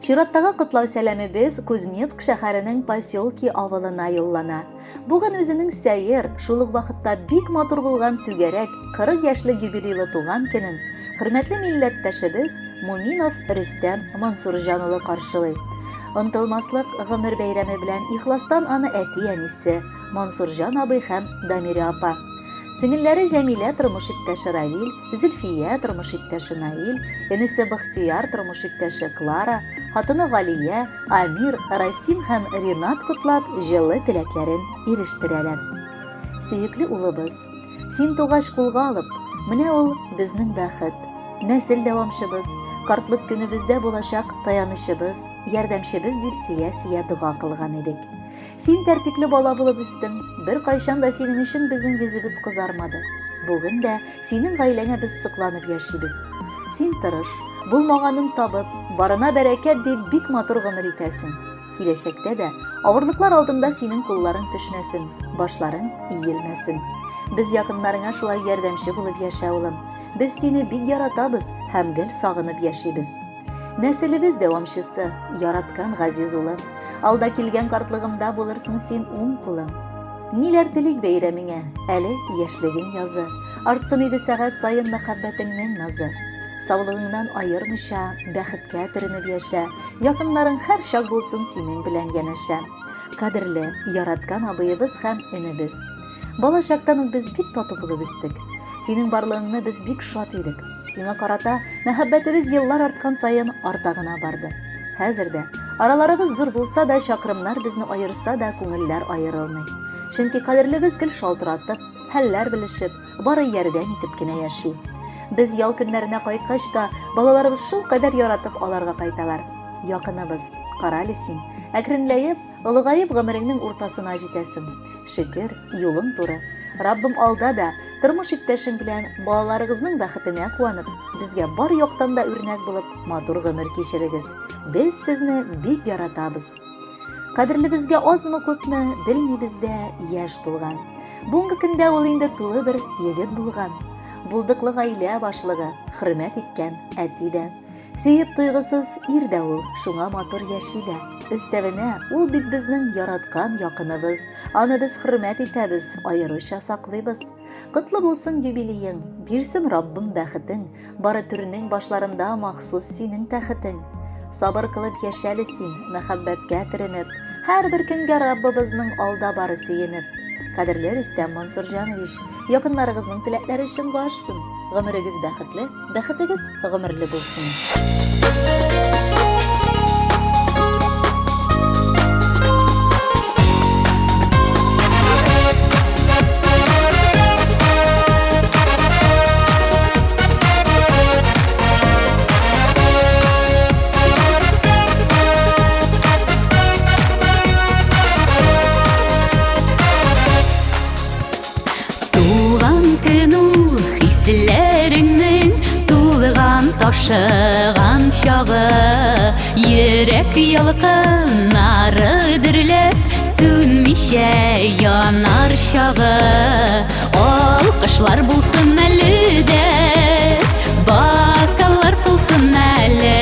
Чираттагы котлау сәламебез Кузнецк шәһәренең Поселки авылына юллана. Бүген үзенең сәер, шул ук вакытта бик матур булган түгәрәк 40 яшьлек юбилейлы туган көнен хөрмәтле милләттәшебез Муминов Рөстәм Мансурҗан улы каршылый. Онтылмаслык гомер бәйрәме белән ихластан аны әти-әнисе, Мансурҗан абый һәм Дамирә апа, сеңелләре Җәмилә тормыш иптәше Равил, Зөлфия тормыш иптәше Наил, энесе Бахтияр тормыш иптәше Клара, хатыны Галия, Амир, Расим һәм Ринат котлап, җылы теләкләрен ирештерәләр. Сөекле улыбыз, син тугач кулга алып, менә ул безнең бәхет, нәсел дәвамчыбыз, картлык көнебездә булачак таянычыбыз, ярдәмчебез дип сөя-сөя дога кылган идек. Син тәртипле бала булып үстең, беркайчан да синең өчен безнең йөзебез кызармады. Бүген дә синең гаиләңә без сокланып яшибез. Син тырыш, булмаганын табып, барына бәрәкәт дип бик матур гомер итәсең. Киләчәктә дә авырлыклар алдында синең кулларың төшмәсен, башларың иелмәсен. Без якыннарыңа шулай ярдәмче булып яшә, улым. Без сине бик яратабыз һәм гел сагынып яшибез. Нәселебез дәвамчысы, яраткан газиз улым. Алда килгән картлыгымда булырсың син уң кулым. Ниләр телик бәйрәмеңә, әле яшьлегең язы. Артсын иде сәгать саен мәхәббәтеңнең назы. Саулыгыңнан аермыйча, бәхеткә төренеп яшә. Якыннарың һәр чак булсын синең белән янәшә. Кадерле, яраткан абыебыз һәм энебез. Бала чактан ук без бик тату булып үстек. Синең барлыгыңны без бик шат идек. Сиңа карата мәхәббәтебез еллар арткан саен арта гына барды. Хәзер дә, араларыбыз зур булса да, чакрымнар безне аерса да, күңелләр аерылмый. Чөнки кадерлебез гел шалтыратып, хәлләр белешеп, бары ярдәм итеп кенә яши. Без ял көннәренә кайткач та, балаларыбыз шулкадәр яратып аларга кайталар. Якыныбыз, карале син, әкренләеп, олыгаеп гомереңнең уртасына җитәсең. Шөкер, юлың туры. Раббым алда да, тормыш иптәшең белән балаларыгызның бәхетенә куанып, безгә бар яктан да үрнәк булып, матур гомер кичерегез. Без сезне бик яратабыз. Кадерлебезгә азмы-күпме, белмибез дә, яшь тулган. Бүгенге көндә ул инде тулы бер егет булган. Булдыклы гаилә башлыгы, хөрмәт иткән әти дә. Сөеп туйгысыз ир дә ул, шуңа матур яши дә. Өстәвенә, ул бит безнең яраткан якыныбыз. Аны без хөрмәт итәбез, аеруча саклыйбыз. Котлы булсын юбилеең, бирсен Раббым бәхетең, бары түрнең башларында махсус синең тәхетең. Сабыр кылып яшәле син, мәхәббәткә төренеп, һәрбер көнгә Раббыбызның алда бары сөенеп. Кадерле Рөстәм Мансурҗанович, якыннарыгызның теләкләре чынга ашсын, гомерегез бәхетле, Бәхетегез гомерле булсын! Туган көн ул хисләреңнең тулган ташыган чагы. Йөрәк ялкыннары дөрләп сүнмичә янар чагы. Алкышлар булсын әле дә, бокаллар тулсын әле.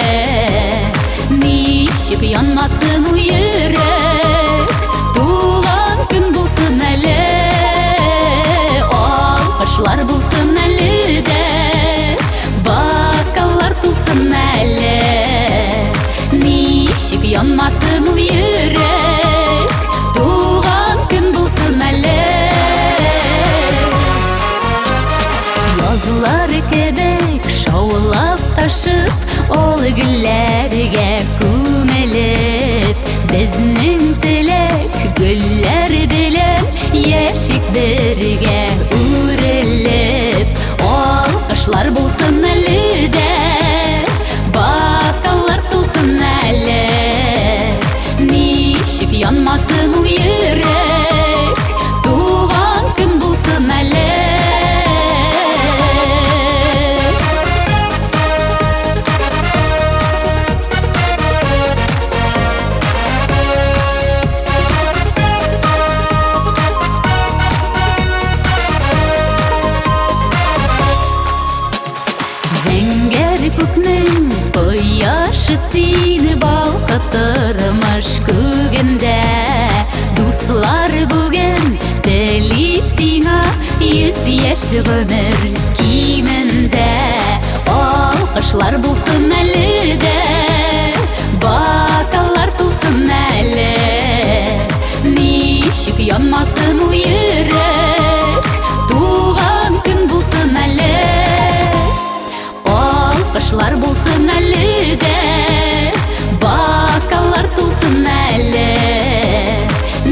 Ничек янмасын ул йөрәк, туган көн булсын әле. Алкышлар булсын әле дә, бокаллар тулсын әле. Ничек янмасын ул йөрәк, туган көн булсын әле. Язлар кебек шаулап ташып, Ал гөлләргә күмелеп, Безнең теләк гөлләр белән Яшик бергә үрелеп. Алкышлар булсын әле дә, Бокаллар тулсын әле. Ничек янмасын ул йөрәк, Туган көн булсын әле. Зәңгәр күкнең Кояшы сине балкытыр тормыш күгендә. Дуслар бүген тели сиңа 100 яшь гомер кимендә. Алкышлар булсын әле дә, бокаллар тулсын әле. Ничек янмасын ул йөрәк, туган көн булсын әле. Алкышлар булсын әле дә, бокаллар тулсын әле.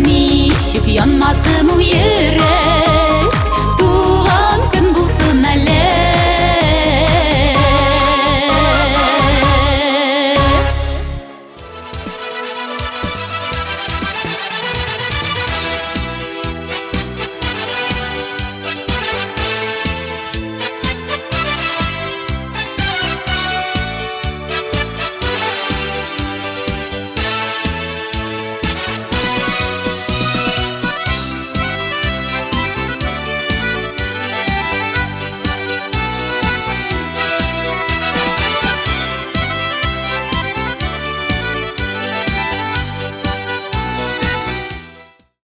Ничек янмасын ул йөрәк.